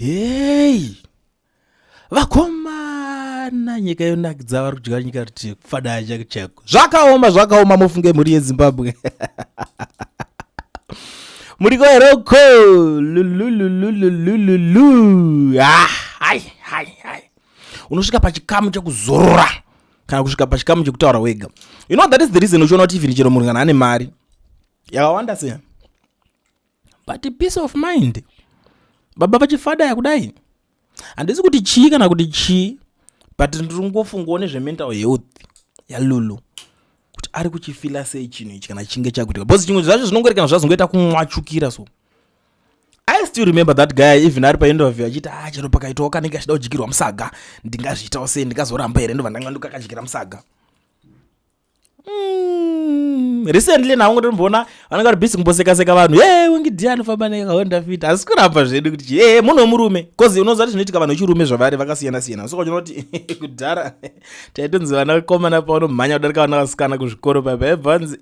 Hey! Vakomana, nyika yonakidza, vari kudya nyika riti kufadaya chako chako. Zvakaoma, zvakaoma mufunge mhuri yeZimbabwe. Muriko here uko? Lululululululu. Ah, hai hai hai. Unosvika pachikamu chekuzorora kana kusvika pachikamu chekutaura wega. You know, that is the reason uchiona kuti even chero munhu kana ane mari yakawanda sei, but peace of mind, baba vachifadaya kudai, handisi kuti chii kana kuti chii, but ndiri kungofungawo nezvemental health yaLulu kuti ari kuchifila sei chinhu ichi kana chinge chakuitika, because chimwe zvacho zvinongorekana zvazongoita kumwachukira. So I still remember that guy even ari painterview achiti, "Ah, chero pakaitawo kanenge achida kudyirwa musaga, ndingazviitawo sei? Ndingazoramba here? Ndobva ndanga ndikakadyira musaga." Recently nawo ngotomboona vanenge vari busy kumboseka-seka vanhu. Ye, Winky D anofamba nekaHonda Fit. Asi kuramba zvedu kuti ye munhu wemurume, 'cause unoziva kuti zvinoitika vanhu vechirume zvavari vakasiyana-siyana. Saka uchiona kuti kudhara taitonzi vana vakomana pavanomhanya kudarika vana vasikana kuzvikoro, paipa ebvanzi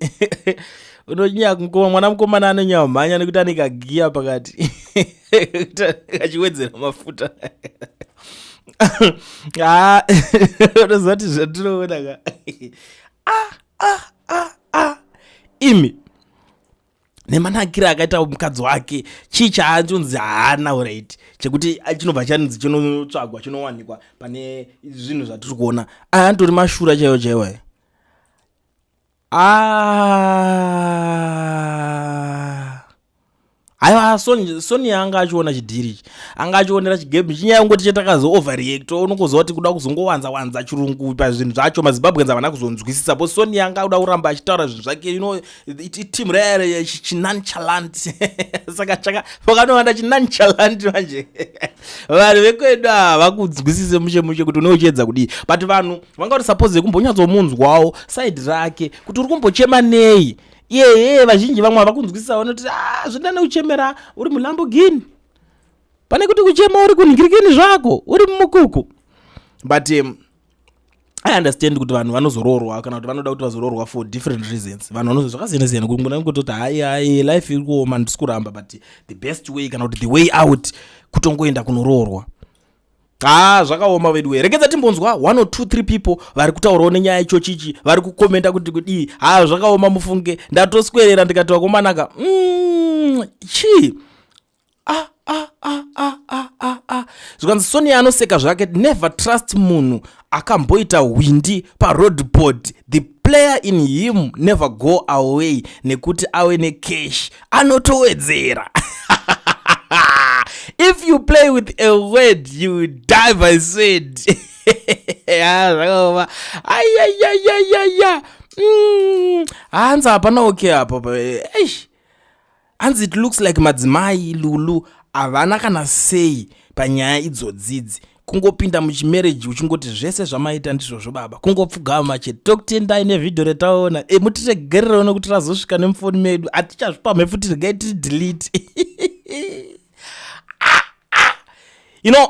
unonyanya mwana mukomana anonyanya kumhanya nekuti ane kagiya pakati kachiwedzera mafuta. Ah, unoziva kuti zvatinoona ka, ah, ah, ah, ah. Imi nemanakiro akaita mukadzi wake, chii chaanonzi haana right chekuti chinobva chanzi chinotsvagwa, chinowanikwa pane zvinhu zvatiri kuona aya? Anotori mashura chaiwo chaiwo aya. Ah. Aiwa, Sonia anga achiona chidhiri ichi, anga achionera chigame. Chinyaya yekungoti chetakazo overreact, unongoziva kuti kuda kuzongowanza wanza chirungu pazvinhu zvacho, maZimbabweans havana kuzonzwisisa bo. Sonia anga kuda kuramba achitaura zvinhu zvake, team raya chinonchalant. Saka chaka pakanowanda chinonchalant manje, vanhu vekwedu havakunzwisise mushe mushe kuti une uchiedza kudii, but vanhu vanga vari suppose kumbonyatsomunzwawo side rake kuti uri kumbochema nei iyeye. Vazhinji vamwe havakunzwisisa, vanoti, "Ah, zvinoda nekuchemera uri muLamborghini pane kuti kuchema uri kunhingirikini zvako uri mumukuku." But I understand kuti vanhu vanozoroorwa kana kuti vanoda kuti vazoroorwa for different reasons. Vanhu vanozo zvakasiyana siyana, kutoti hai hai, life iri kuoma, ndisi kuramba, but the best way kana kuti the way out kutongoenda kunoroorwa. Ha, zvakaoma vedu we. Regedza timbonzwa one or two three people vari kutaurawo nenyaya ichochichi, vari kukomenda kuti kudii. Ha, zvakaoma mufunge. Ndatoswerera ndikati, vakomanaka, chii? Ah, ah, ah, ah, ah, ah, ah. Zvikanzi Sonia anoseka zvake. Never trust munhu akamboita hwindi paroadboard. The player in him never go away nekuti ave necash, anotowedzera. If you play with a word, you die by sword. Zvakaoma. Ayayayayaya, hanzi hapana. Okay, apo, eish, hanzi it looks like madzimai Lulu havana kana sei panyaya idzodzidzi. Kungopinda muchimarriage uchingoti zvese zvamaita ndizvozvo baba, kungopfugama chete. Tokutendai nevhidhio retaona. E, mutiregererewo nekuti razosvika nemufoni medu, hatichazvipamhe futi, regai tiri delete.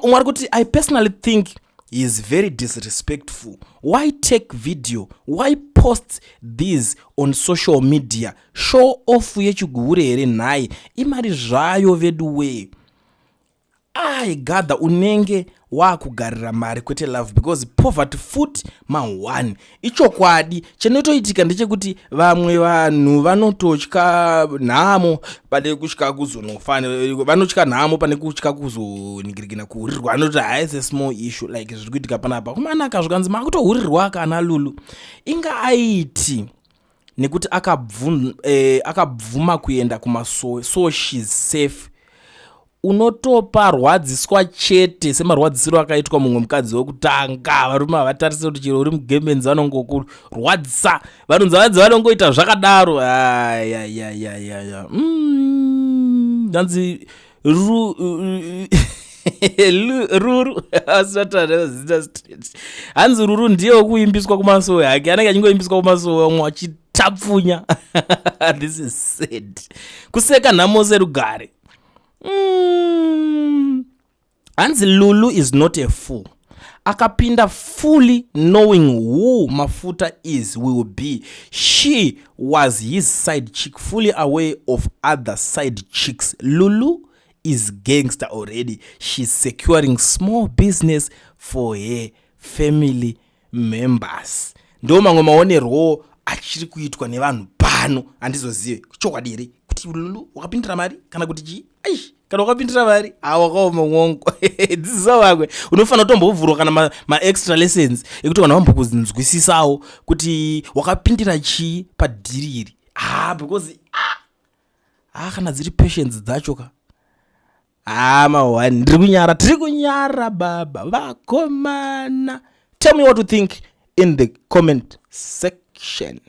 Umwe ari kuti, "I personally think he is very disrespectful. Why take video? Why post these on social media? Show off yechigure here nhai? Imari zvayo vedu wee." Aigadha unenge waakugarira mari kwete love, because poverty foot ma1. Ichokwadi chinotoitika ndechekuti vamwe vanhu vanototya nhamo pane kutya kuzonofa. Vanotya nhamo pane kutya kuzoningirikina kuhurirwa. Anoti haisi small issue like zviri kuitika panapa kumanaka. Zvikanzi makutohurirwa kana Lulu inga aiti nekuti akabvuma kuenda kumasowe, so she's safe. Unotoparwadziswa chete semarwadzisiro akaitwa mumwe mukadzi wekutanga. Varume havatarise kuti chero uri mugemenzi, vanongokurwadzisa, vanonzi vanzi vanongoita zvakadaro. Ayayayayaya, hanzi Ruru asatazita straight. Hanzi Ruru ndiye wekuimbiswa kumasowe hake, anenge achingoimbiswa kumasowe, umwe achitapfunya. This is sad. Kuseka nhamo serugare. Hanzi Lulu is not a fool. Akapinda fully knowing who Mafuta is, will be. She was his side chick, fully aware of other side chicks. Lulu is gangster already. She's securing small business for her family members. Ndo mamwe maonerwo achiri kuitwa nevanhu pano. Handizozive chokwadi here kuti Lulu wakapindira mari kana kuti chii. Aish, kana wakapindira mari, awakaoma mwongo. Dzidzisa vamwe, unofanira kutombovhurwa kana maextra lessons ekuti vanhu vambokunzwisisawo kuti wakapindira chii padeal iri. Ah, because ah, kana dziri patience dzacho ka, ah, ma1 ndiri kunyara, tiri kunyara baba vakomana. Tell me what you think in the comment section.